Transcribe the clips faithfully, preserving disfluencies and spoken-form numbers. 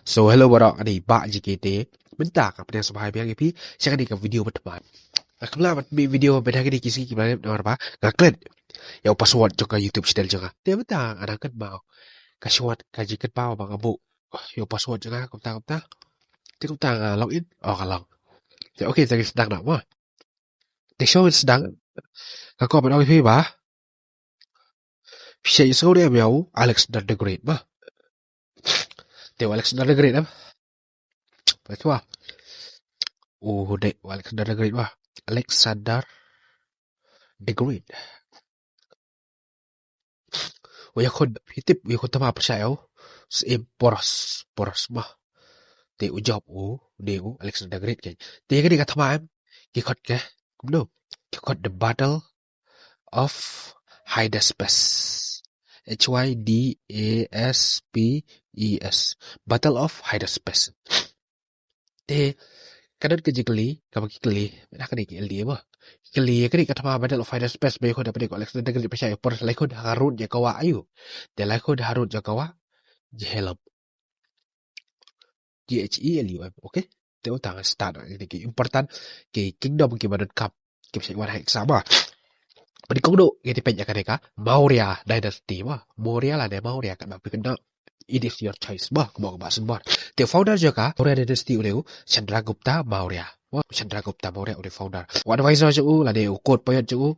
So hello baroh, ani Bah G K te. Mynta nga pdiang sngewbha ïa phi sha kane ka video ba thymmai. Nga khlem lah ban pynmih video mynta kine ki sngi ki ba la dep namar ba nga klet ïa u password jong ka YouTube channel jong nga. Te mynta nga dang kynmaw ka shuwa ka jingkynmaw ba nga buh ïa u password jong nga kumta kumta. Te kumta nga log in, oh ka long. Te okay, te sdang noh mo. Te shuwa sdang, nga kwah ban ong ïa phi ba phi sa ïohsngew ne em ïa u Alexander the Great mo. Te u Alexander the Great em. Phi tip u dei u Alexander the Great mo. Alexander the Great. U ïakhun, phi tip u ïakhun thma pyrshah ïa u syiem Poros, Poros mo. Te u jop u, u dei u Alexander the Great keiñ. Te kane ka thma em, ki khot ka kumno? Ki khot the Battle of Hydaspes. H Y D A S P E S. Battle of Hydaspes. Te ka don ka jingkylli kaba ki kylli, mynta kane ki L D A mo. Ki kylli ïa kane ka thma Battle of Hydaspes ba ïakhun da u Alexander the Great pyrshah ïa u Poros, la ïakhun ha ka rud jong ka wah aïu? Te la ïakhun ha rud jong ka wah Jhelum. J H E L U M, okay? Te u tang start ïa ki important ki kingdom kiba donkam, kiba shait wan ha exam mo. Pyndonkam ïa ki, te peit ïa kane ka Maurya dynasty mo. Maurya lane Maurya, katba phi kynnoh, it is your choice mo, kumba kumba symbols. Te founder jong ka Maurya dynasty u dei u Chandragupta Maurya mo. Chandragupta Maurya u dei founder. U advisor jong u lane u court poet jong u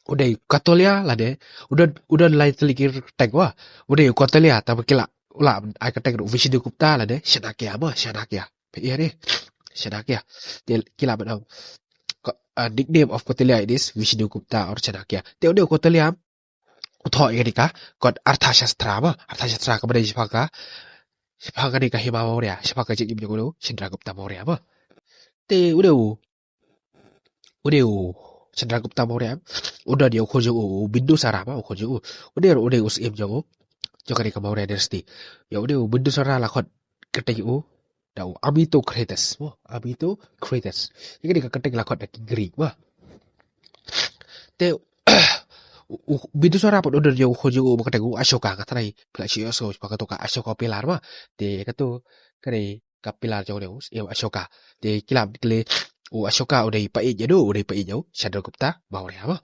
u dei Kautilya lane, u don, u don lai tylli ki kyrteng mo. U dei u Kautilya, tangba ki la, u la ai kyrteng ruh Vishnugupta lane Chanakya mo, Chanakya. Phi ïa ne? Chanakya. Te ki la ban ong, ko-, uh, nickname of Kautilya it is Vishnugupta or Chanakya. Te u dei u Kautilya u thoh ïa kane ka kot Arthashastra mo. Arthashastra kaba dei shaphang ka, shaphang kane ka Hima Maurya, shaphang ka jingim jong u Chandragupta Maurya mo. Te u dei u u dei u Chandragupta Maurya, u don ïa u khun jong u, u Bindusara mo, u khun jong u. U dei, u dei u syiem jong u, jong kane ka Maurya dynasty. Ïa u dei u Bindusara la khot kyrteng ïa u da u Amito Crates mo, Amito Crates. Ïa kane ka kyrteng la khot da ki Greek mo. Te u, u Bindusara pat u don ïa u khun jong u ba kyrteng u Ashoka, nga tharai phi la shu ïohsngew shaphang kato ka Ashoka Pillar mo. Te kato ka dei ka pillar jong u, ïa u Ashoka. Te ki la kylli, u Ashoka u dei paid ïa u, u dei paid ïa u Chandragupta Maurya mo.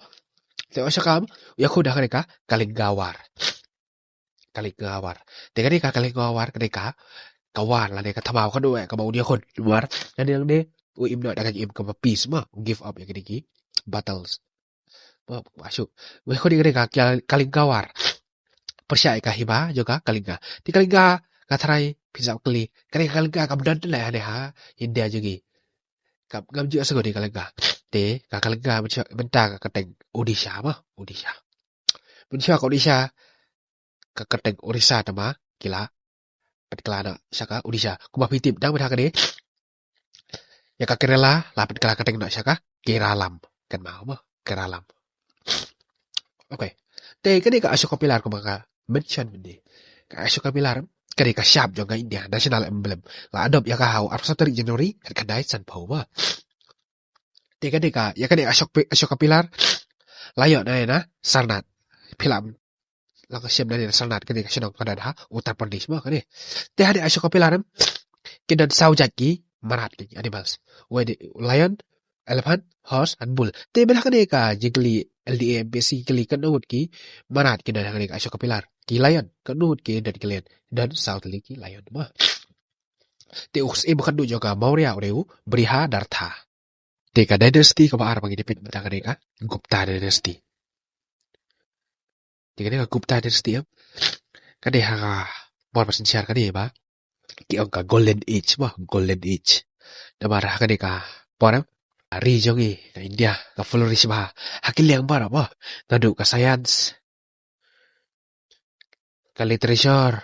Te u Ashoka u ïakhun ha kane ka Kalinga War. Kalinga War. Te kane ka Kalinga War, kane ka, ka war lane ka thma kaba u ïakhun. War lane, lane u im noh da ka jingim kaba peace mo, u give up ïa kine ki battles. Ba, ba shu. Wei, khun ïa kane ka, ka Kalinga War. Pyrshah ïa ka hima jong ka Kalinga. Te Kalinga, nga tharai phin sa kylli, kane ka Kalinga kam don te leh hangne ha India jong ngi. Kam, ngam ju ïohsngew de Kalinga. Te ka Kalinga mynta, mynta ka kyrteng Odisha mo, Odisha. Mynta ka Odisha, ka kyrteng Orissa te ma ki la pynkylla noh sha ka Odisha. Kumba phi tip, dang mynta kane ïa ka Kerala la pynkylla kyrteng noh sha ka Keralam. Kynmaw mo, Keralam. Okay. Te kane ka Ashoka Pillar kumba nga mention mynne. Ka Ashoka Pillar ka dei ka shap jong ka India, national emblem. La adopt ïa ka ha u arphew saw tarik January, khatkhyndai sanphew mo. Te kane ka, ïa kane Ashok Pi-, Ashoka Pillar la ïoh na, na Sarnath. Phi lah, la ka shem na, na Sarnath, kane ka shnong ka don ha Uttar Pradesh mo kane. Te ha kane Ashoka Pillar em, ki don saw jait ki mrad, ki animals. Wei dei lion, elephant, horse and bull. Te mynta ha kane ka jingkylli L D A M P S C kylli katno ngut ki mrad ki don ha kane ka Ashoka Pillar. Ki lion, katno ngut ki don ki lion. Don saw tylli ki lion mo. Te u syiem ba khatduh jong ka Maurya u dei u Brihadartha. Te ka dynasty kaba ar ba ngi dep peit mynta ka dei ka Gupta dynasty. Te ka dei ka Gupta dynasty em, ka dei ha ka por ba synshar ka dei ba ki ong ka Golden Age mo, Golden Age. Namar ha ka dei ka por em, ka ri jong ngi ka India ka flourish bha ha ki liang baroh mo, naduh ka science, ka literature,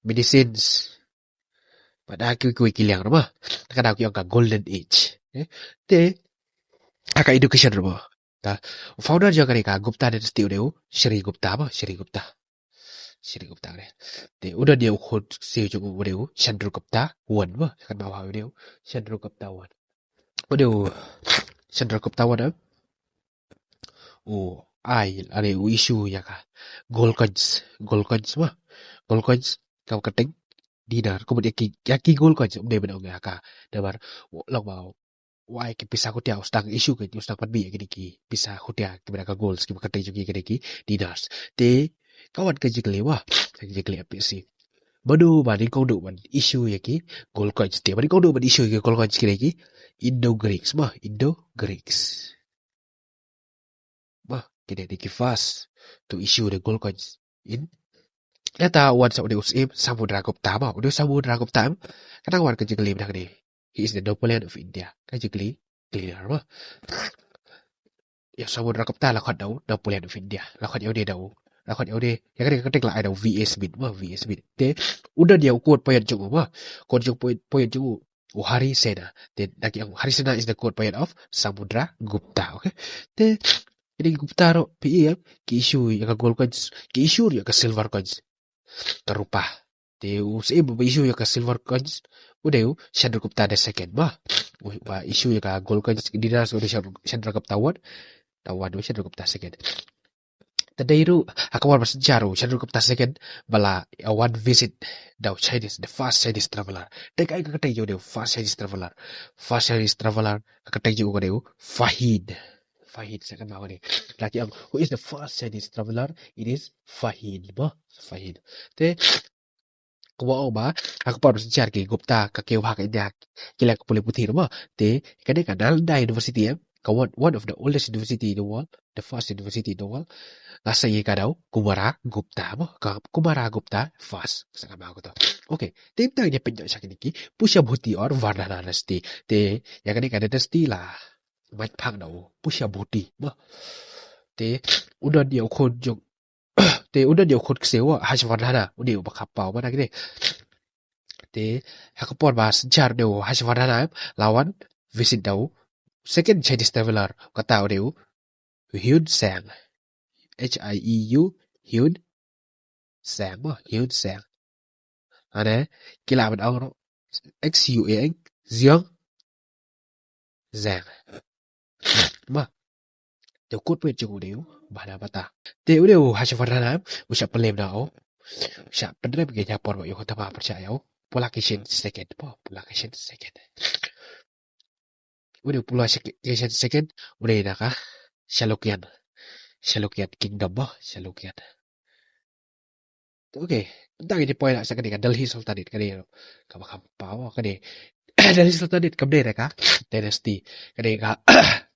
medicines, bad ha kiwei kiwei ki liang ruh mo. Ka dei ki ong ka Golden Age. Eh, te ha ka education ruh mo. Ka founder jong kane ka Gupta dynasty u dei u Sri Gupta mo, Sri Gupta. Sri Gupta kane. Te u don ïa u khun siew jong u, u dei u Chandragupta One mo. Kan ba u dei u Chandragupta One. U dei u Chandragupta One em, u ai, lane u issue ïa ka gold coins, gold coins mo. Gold coins ka kyrteng dinar. Kumba ïa ki, ïa ki gold coins, um dei ban ong ïa ka. Namar, long ba, u ai ki pisa khutia, u sdang issue ki, u sdang pynmih ïa kine ki pisa khutia, kiba na ka gold, kiba kyrteng jong ki kine ki dinars. Te, ka wan ka jingkylli mo, ka jingkylli F P C. Mano ba nyngkong duh ban issue ïa ki gold coins te, ba nyngkong duh ban issue ïa ki gold coins kine ki Indo-Greeks mo, Indo-Greeks. Mo, kine ki first to issue the gold coins in. Nangta wan sa u dei u syiem Samudragupta mo, u dei u Samudragupta em. Ka dang wan ka jingkylli mynta kane. He is the Napoleon of India. Ka jingkylli clear mo. Ïa u Samudragupta la khot da u Napoleon of India. La khot ïa u dei da u. La khot ïa u dei. Ïa kane ka kyrteng la ai da u V A Smith mo, V A Smith. Te u don ïa u court poet jong u mo. Court jong poet, poet jong u, u Harisena. Te da ki ong Harisena is the court poet of Samudragupta, okay? Te kine ki Gupta ruh phi i em, ki issue ïa ka gold coins, ki issue ïa ka silver coins, ka rupa. Te u syiem ba issue ïa ka silver coins u dei u Chandragupta the second mo. U ba issue ïa ka gold coins, dinars, u dei Chandra-, Chandragupta one. Da wan u Chandragupta second. Te dei ruh ha ka por ba synshar u Chandragupta second ba la wan visit da u Chinese, the first Chinese traveler. Te kaei ka kyrteng jong u dei u first Chinese traveler? First Chinese traveler, ka kyrteng jong u ka dei u Fahid. Fahid, sa kynmaw kane. La ki ong, who is the first Chinese traveler? It is Fahid mo, Fahid. Te kumba ong ba ha ka por ba synshar ki Gupta ka kiew ha ka India, ki leh ka pule puthi ruh mo. Te kane ka Nalanda University em, ka one, one of the oldest university in the world, the first university in the world. La sei ïa ka da u Kumaragupta mo, ka Kumaragupta first. Sa kynmaw kato. Okay, te mynta ngin ïa peit noh sha kine ki Pushyabhuti or Vardhana dynasty. Te ïa kane ka dynasty la mait phang da u Pushyabhuti mo. Te u don ïa u khun jong, te u don ïa u khun ksiew, Harshvardhana, u dei uba kham paw mo na kine. Te ha ka por ba synshar u dei u Harshvardhana em, la wan visit da u second Chinese traveler, kata u dei u Hiun Sang. H I E U, Hiun Sang mo, Hiun Sang. Ane, ki lah ban ong ruh X U A N, Xiong Zang. Mo. Te u court poet jong u dei u Bahdabata. Te u dei u Harshvardhana em, u shah pynlem na u, u shah pynrem ki ha por ba ïoh ka thma pyrshah ïa u Pulakeshin second mo, Pulakeshin second. U dei u Pulakeshin second, u dei na ka Chalukyan. Chalukyan kingdom mo, Chalukyan. Okay, mynta ngin ïa poi noh sha kane ka Delhi Sultanate, kane kaba kham paw, kane Delhi Sultanate kam dei re ka dynasty, kane ka,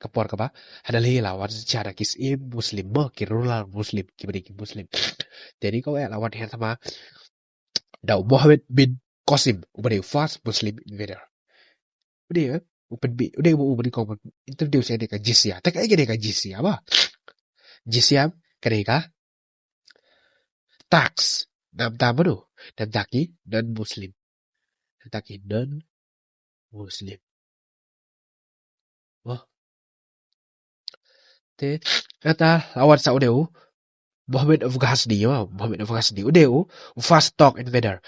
ka por kaba ha Delhi la wan synshar ki syiem Muslim mo, ki ruler Muslim, kiba dei ki Muslim. Te kane ka wan ha thma da u Mohammed bin Qasim, uba dei u first Muslim invader. U dei, eh, u pynbeit, u dei u, u dei u introduce ïa ka jizya. Te kaei kane ka jizya mo? Jizya kane ka tax na bynta mano? Na bynta ki non-Muslim. Na bynta ki non-Muslim. Mo. Te, kata la wan sa u dei u Mohammed of Ghazni, mo, Mohammed of Ghazni. U dei u, u first Turk invader.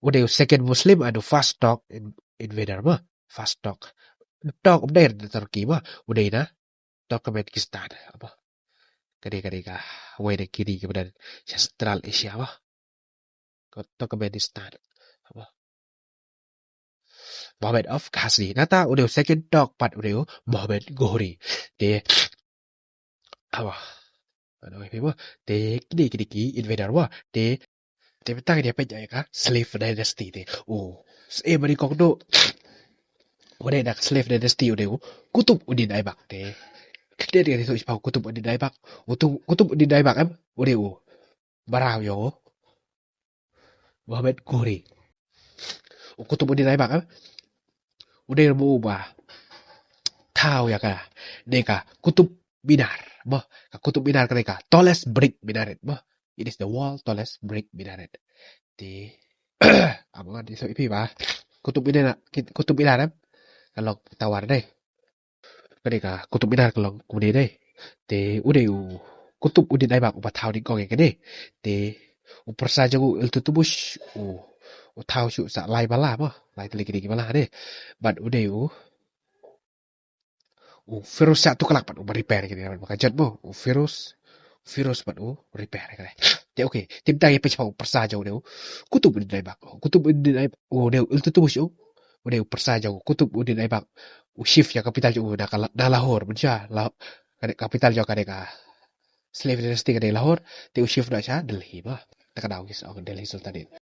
U dei u second Muslim and u first Turk in-, invader, mo. First Turk. Turk um dei na Turkey, mo. U dei na Turkmenistan, mo. Kane, kane kawei na ki ri kiba don Central Asia, mo. Ka Turkmenistan. Mo. Mohammed of Ghazni. Nangta u dei u second Turk pat u dei u Mohammed Ghori. Te, awa. Ano, eh, mo. Te kine, kine ki invader mo. Te, te mynta ngin ïa peit ïa ka Salefa dynasty te. Oh, eh, ba nyngkong duh, u dei na ka Salefa dynasty u dei u Qutb ud-Din Aibak te. Te, te, te, te, Qutb ud-Din Aibak. U tu, Qutb ud-Din Aibak em, u dei u mraw ïa u Mohammed Ghori. U Qutb ud-Din Aibak, eh? U dei ruh uba thaw ïa ka, dei ka Qutb Minar, mo. Ka Qutb Minar ka dei ka tallest brick minaret, mo. It is the world tallest brick minaret. Te, aba ngan ïathuh ïa phi ba Qutb Minar, Qutb Minar, eh? Ka long tower dei. Ka dei ka Qutb Minar ka long kumne dei. Te u dei u Qutb ud-Din Aibak uba thaw nyngkong ïa kane. Te u pyrsa jong u Iltutmish u, u thaw shuh sa lai bala mo, lai tylli ki dei ki bala dei. Bad u dei u, u Firoz Shah Tughlaq pat uba repair ïa kane, bad ka jot mo, u Firoz, Firoz pat u repair ïa kane. Te okay, te mynta ngi peit shaphang u pyrsa jong u dei u Qutb ud-Din Aibak. Qutb ud-Din Aibak, u dei u Iltutmish u, u dei u pyrsa jong u Qutb ud-Din Aibak. U shift ïa ka capital jong u na ka La-, na Lahore, mynta la, ka dei capital jong ka dei ka Safavid dynasty ka dei Lahore, te u shift noh sha Delhi ba. Te ka dei u ki sa ong Delhi Sultanate.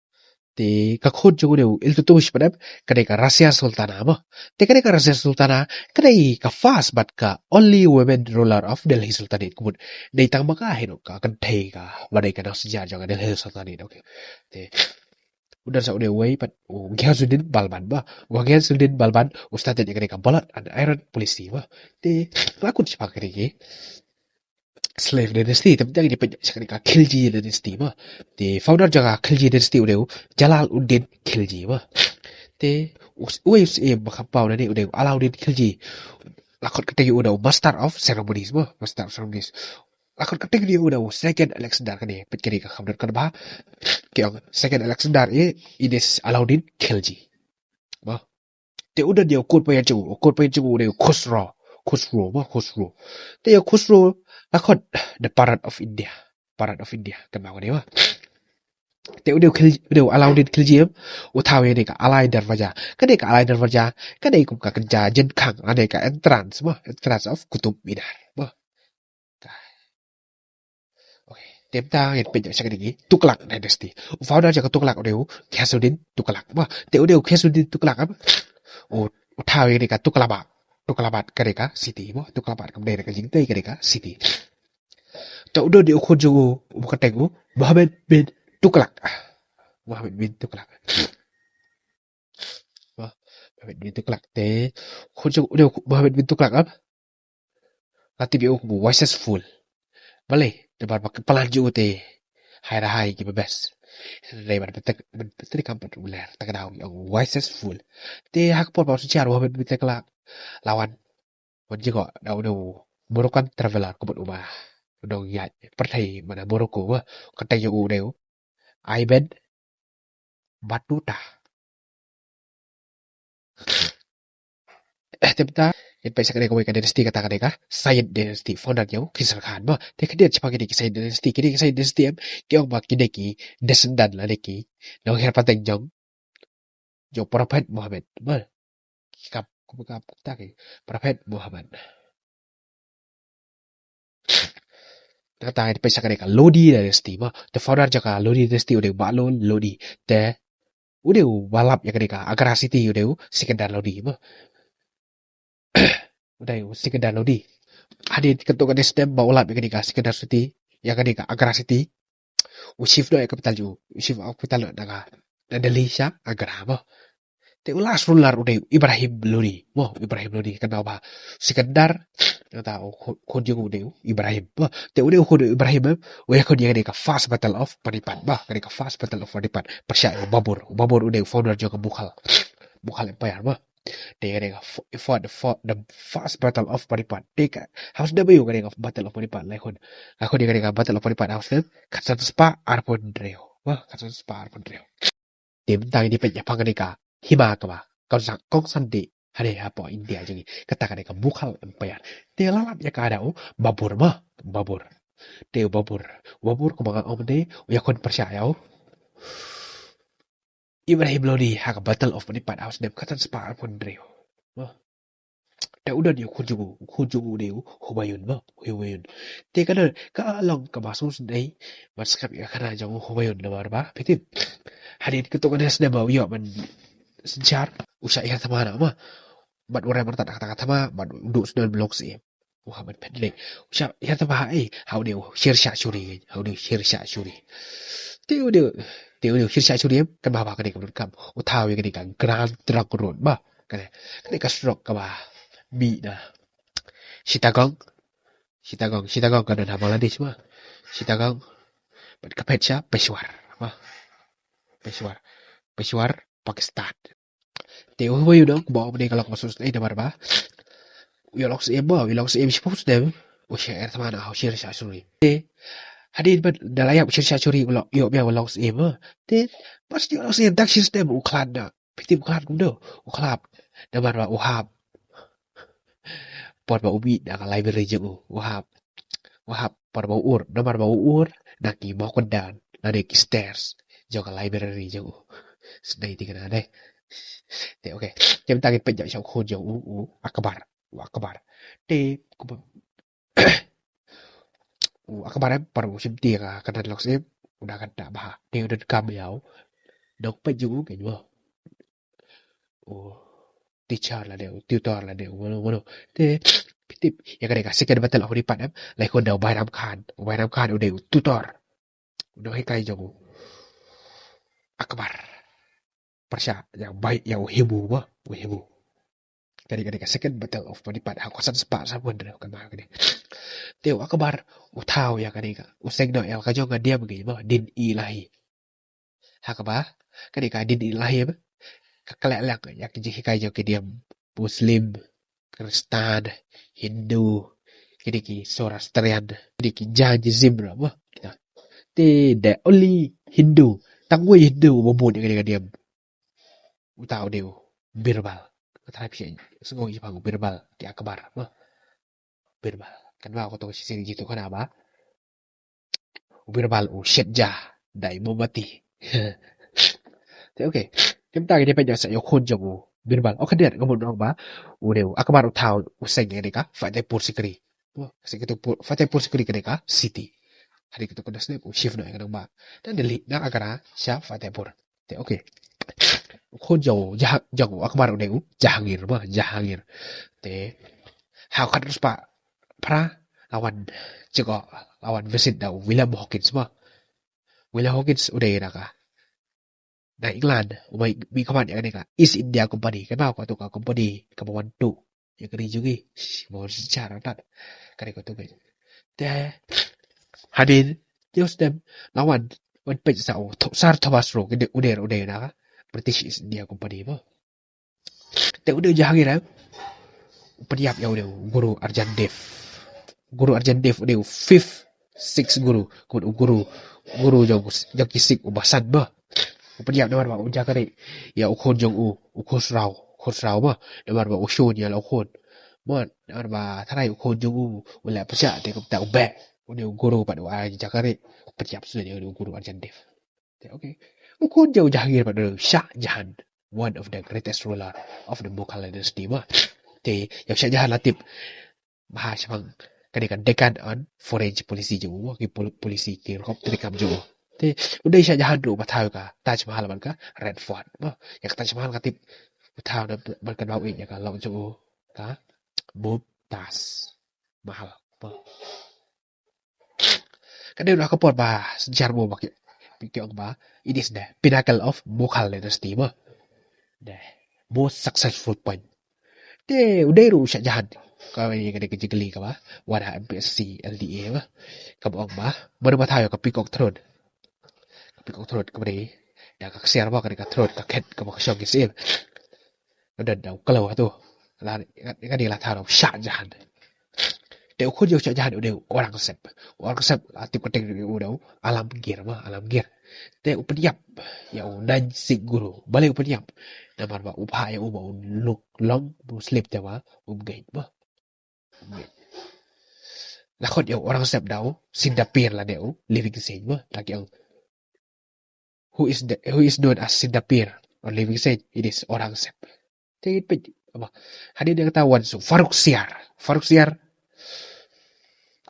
Te ka khun jong u dei u Iltutmish pat em, ka dei ka Razia Sultana mo. Te ka dei ka Razia Sultana, ka dei ka first bad ka only women ruler of Delhi Sultanate kumut. Dei tang ma ka hi noh ka kynthei ka, ba dei ka nongsynshar jong ka Delhi Sultanate, okay. Te u don sa u dei uwei pat u Ghiazuddin Balban ba. U Ghiazuddin Balban u started ïa ka dei ka blood and iron policy ba. Te la kut shaphang ka dei ki Safavid dynasty, te mynta ngi peit sha ka dei ka Khilji dynasty mo. Te founder jong ka Khilji dynasty u dei u Jalal ud-Din Khilji mo. Te u, uwei u syiem ba kham paw nangne u dei u Alauddin Khilji. La khot kyrteng ïa u da u master of ceremonies mo, master of ceremonies. La khot kyrteng ïa u da u Second Alexander, ka dei, peit ka dei ka kham don kaba. Ki ong Second Alexander, eh, i dei Alauddin Khilji. Mo. Te u don ïa u khun pyrshah jong u, u khun pyrshah jong u u dei u Khusro. Khusro mo, Khusro. Te ïa u Khusro la khot the Parrot of India. Parrot of India, kynmaw ka dei mo. Te u dei u Khil-, u dei u Alauddin Khilji em, u thaw ïa ka dei ka Alai Darwaza. Ka dei ka Alai Darwaza, ka dei kum ka kynja jingkhang, ka dei ka entrance mo, entrance of Qutub Minar mo. Ka. Okay, te mynta ngin peit sha ka dei ki Tughlaq dynasty. U founder jong ka Tughlaq u dei u Ghiazuddin Tughlaq mo. Te u dei u Ghiazuddin Tughlaq em, u, u thaw ïa ka dei ka Tughlaqabad. Tughlaqabad ka dei ka city mo, Tughlaqabad kam dei ka jingtei, ka dei ka city. Te u don ïa u khun jong u, u kyrteng u Mohammed bin Tughlaq. Mohammed bin Tughlaq. Mo, Mohammed bin Tughlaq te. Khun jong u dei u Mohammed bin Tughlaq em, la tip ïa u kum u wisest fool. Balei? Namar ba ka plan jong u te hai ra hai kiba best. Hynrei ban pyntek, ban pyntek kam pat u ler, ta ka dei u wisest fool. Te ha ka por ba u synshar u Mohammed bin Tughlaq, la wan, wan jngoh da u dei u Moroccan traveler, kumut uba u nongïaid pyrthei mana Morocco ba. Kata ïa u dei u Ibn Battuta. Eh, te mynta ngin peit sha ka dei kawei ka dynasty, kata ka dei ka Sayyid dynasty, founder ïa u Khizr Khan mo. Te khyndiat shaphang kine ki Sayyid dynasty, kine ki Sayyid dynasty em, ki ong ba ki dei ki descendant lane ki nonghiar pateng jong, jong Prophet Muhammad mo. Ki kap, kum kap kata ki Prophet Muhammad. Kata ngin peit sha ka dei ka Lodi dynasty mo. Te founder jong ka Lodi dynasty u dei u Bahlul Lodi. Te u dei uba lap ïa ka dei ka Agra city, u dei u Sikandar Lodi mo. U dei u Sikandar Lodi. Hadien katto katne snem ba u lap ïa ka dei ka Sikandar city, ïa ka dei ka Agra city, u shift noh ïa ka capital jong u, u shift ïa ka capital na ka, na Delhi sha Agra mo. Te u last ruler u dei u Ibrahim Lodi mo, Ibrahim Lodi, kynmaw ba Sikandar, kata u khun, khun jong u dei u Ibrahim mo. Te u dei u khun u Ibrahim em, u ïakhun ïa ka dei ka First Battle of Panipat mo, ka dei ka First Battle of Panipat pyrshah ïa u Babur. U Babur u dei u founder jong ka Mughal, Mughal Empire mo. Te ka dei ka f-, for the, for the First Battle of Panipat. Te ka ha u snem aïu ka dei ka Battle of Panipat, la ïakhun, la ïakhun ïa ka dei ka Battle of Panipat ha u snem khatsan spah arphew hynriew mo, khatsan spah arphew hynriew. Te mynta ngin ïa peit shaphang ka dei ka hima kaba kongsan, kongsan dih hangne hapoh India jong ngi, kata ka dei ka Mughal Empire. Te la lap ïa ka da u Babur mo, Babur. Te u Babur, u Babur kumba nga ong mynne, u ïakhun pyrshah ïa u Ibrahim Lodi ha ka Battle of Panipat ha u snem khatsan spah arphew hynriew mo. Te u don ïa u khun jong u, u khun jong u dei u Humayun mo, Humayun. Te ka don, ka long kaba sngewsynei ban sngap ïa ka khana jong u Humayun namar ba, phi tip, hadien katto katne snem ba u ïoh ban synshar, u shah hiar thma noh mo. Bad u rem artat ha kata ka thma, bad u duh snem ban long syiem. U hap ban phet leh. U shah hiar thma ha ei, ha u dei u Sher Shah Suri, ha u dei u Sher Shah Suri. Te u dei, te u dei u Sher Shah Suri em, kynmaw ba ka dei ka mut kam u thaw ïa ka dei ka Grand Trunk Road mo. Ka dei, ka dei ka surok kaba mih na Chittagong. Chittagong, Chittagong ka don ha Bangladesh mo. Chittagong. Bad ka phet sha Peshawar mo. Peshawar. Peshawar, Pakistan. Te u Humayun u ong ba u dei ka long kaba sngewsynei namar ba u ïoh long syiem mo, u ïoh long syiem shiphew snem. U shah hiar thma noh ha u Sher Shah Suri. Te hadien ba da la ïap u Sher Shah Suri u ïoh, ïoh biang u long syiem mo. Te ba shu ïoh long syiem tang shi snem u khlad noh. Phi tip u khlad kumno? U khlad namar ba u hap por ba u mih na ka library jong u, u hap, u hap por ba u ur, namar ba u ur na ki mawkyndan, lane ki stairs jong ka library jong u. Sdei ti kana dei. Te, okay. Te mynta ngin peit ïa sha u khun jong u, u Akbar. U Akbar. Te, kumba, u Akbar em, para u shim ti ka, ka nan lok sim, u da kata bha. Te u don kam ïa u. Dok peit jong u, kynmaw mo. U teacher lane, u tutor lane, u mano, mano. Te, phi tip, ïa kane ka Second Battle of Panipat em, la khun da u Bairam Khan. U Bairam Khan u dei u tutor. U nonghikai jong u Akbar. Pyrshah, ïa u bai, ïa u Himu mo, u Himu. Kane, kane ka Second Battle of Panipat, ha u khatsan spah sanphew hynriew, kynmaw kane. Te u Akbar, u thaw ïa kane ka, u seng noh ïa ka jong ka diam kynmaw, Din-i-Ilahi. Ha kaba, kane ka Din-i-Ilahi em, ka khleh lang ïa ki jinghikai jong ki niam Muslim, Khristan, Hindu, kine ki Zoroastrian, kine ki Jainism ruh mo. Te the only Hindu, tang uwei Hindu uba bud ïa kane ka niam, uta u dei u Birbal. Ka trai phi sngew ïa pang u Birbal ki Akbar mo. Birbal. Kynmaw kato ka shisien jingïathuhkhana ba u Birbal u shet ja da i mombati. Te, okay. Te mynta ngin ïa peit ïa u khun jong u Birbal. Okay, dei nga mut ong ba u dei u Akbar u thaw u seng ïa kane ka Fatehpur Sikri. Sikri tu Fatehpur Sikri kane ka city. Hadien kata ka dei u shift noh ïa kane ba na Delhi, na Agra sha Fatehpur. Te, okay. U khun jong u, Jah-, jong u Akbar u dei u Jahangir mo, Jahangir. Te ha u khatspah phra, la wan jngoh, la wan visit da u William Hawkins mo. William Hawkins u dei na ka, na England, u mih, mihkhmat ïa kane ka East India Company, kynmaw kato ka company kaba wan tuh ïa ka ri jong ngi, ba wan synshar tat, kane kato ka. Te hadien te u sdem, la wan, wan peit sa u Tho-, Sir Thomas Roe, u dei, u dei, u dei na ka British East India Company mo. Te u dei u Jahangir em, u pynïap ïa u dei u Guru Arjan Dev. Guru Arjan Dev u dei u fifth Sikh guru, kumne u guru, guru jong, jong ki Sikh uba san mo. U pynïap namar ba u jakri ïa u khun jong u, u Khusraw, Khusraw mo. Namar ba u shun ïa la u khun mo, namar ba tharai u khun jong u u la pyrshah, te kumta u beh. U dei u guru pat u ai jakri, u pynïap shuh ïa u dei u Guru Arjan Dev. Te, okay. U khun jong u Jahangir pat u dei u Shah Jahan, one of the greatest ruler of the Mughal dynasty mo. Te ïa u Shah Jahan la tip bha shaphang kane ka Deccan and Foreign Policy jong u, ki pol-, policy, ki rukom treikam jong u. Te u dei Shah Jahan ruh uba thaw ka Taj Mahal bad ka Red Fort mo. Ïa ka Taj Mahal ka tip u thaw na bad ka dei ïa ka lok jong u, ka Mumtaz Mahal mo. Ka dei ruh ka por ba synshar mo ba ki, ki ong ba it is the pinnacle of Mughal dynasty mo. The most successful point. Te u dei ruh u Shah Jahan, ka ïa kane ka jingkylli kaba wan ha M P S C L D A ba, kaba ong ba mano ba thaw ïa ka Peacock Throne. Ka Peacock Throne kaba dei da ka ksiar ba, ka dei ka throne, ka khet kaba ka shong ki syiem. Ka don da u kloi hato. La, ka dei la thaw da u Shah Jahan. Te u khun jong u Shah Jahan u dei u Aurangzeb. U Aurangzeb la tip kyrteng u dei u Alamgir mo, Alamgir. Te u pynïap ïa u Nand Singh Guru. Balei u pynïap? Namar ba u phah ïa u ba un long, long Muslim te ba um ngeit mo. Um ngeit. La khot ïa u Aurangzeb da u Sindapir lane u Living Saint mo. La ki ong, who is the, who is known as Sindapir or Living Saint? It is Aurangzeb. Te ngin peit ba hadien kata wan sha u Farrukhshiar. Farrukhshiar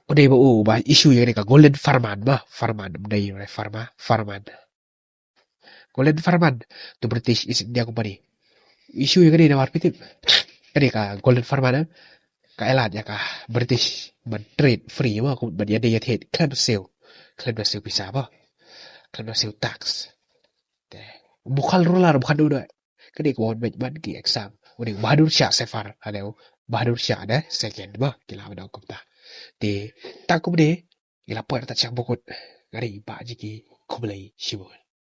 u dei ba u ba issue ïa kane ka Golden Farman ba, Farman, ym dei Farma, Farman. Golden Farman to British East India Company. Issue ïa kane namar phi tip, kane ka Golden Farman, eh, ka ai lad ïa ka British ban trade free mo, kum ban ïadei ïathied khlem da siew, khlem da siew pisa mo, khlem da siew tax. Te u Mughal ruler ba khatduh, kane ka wan beit ban ki exam, u dei u Bahadur Shah Zafar, lane u Bahadur Shah the second mo, ki la wan ong kumta. Te tang kumne ngi la poi tat sha kaba kut, nga dei Bah Jiki, khublei shibun.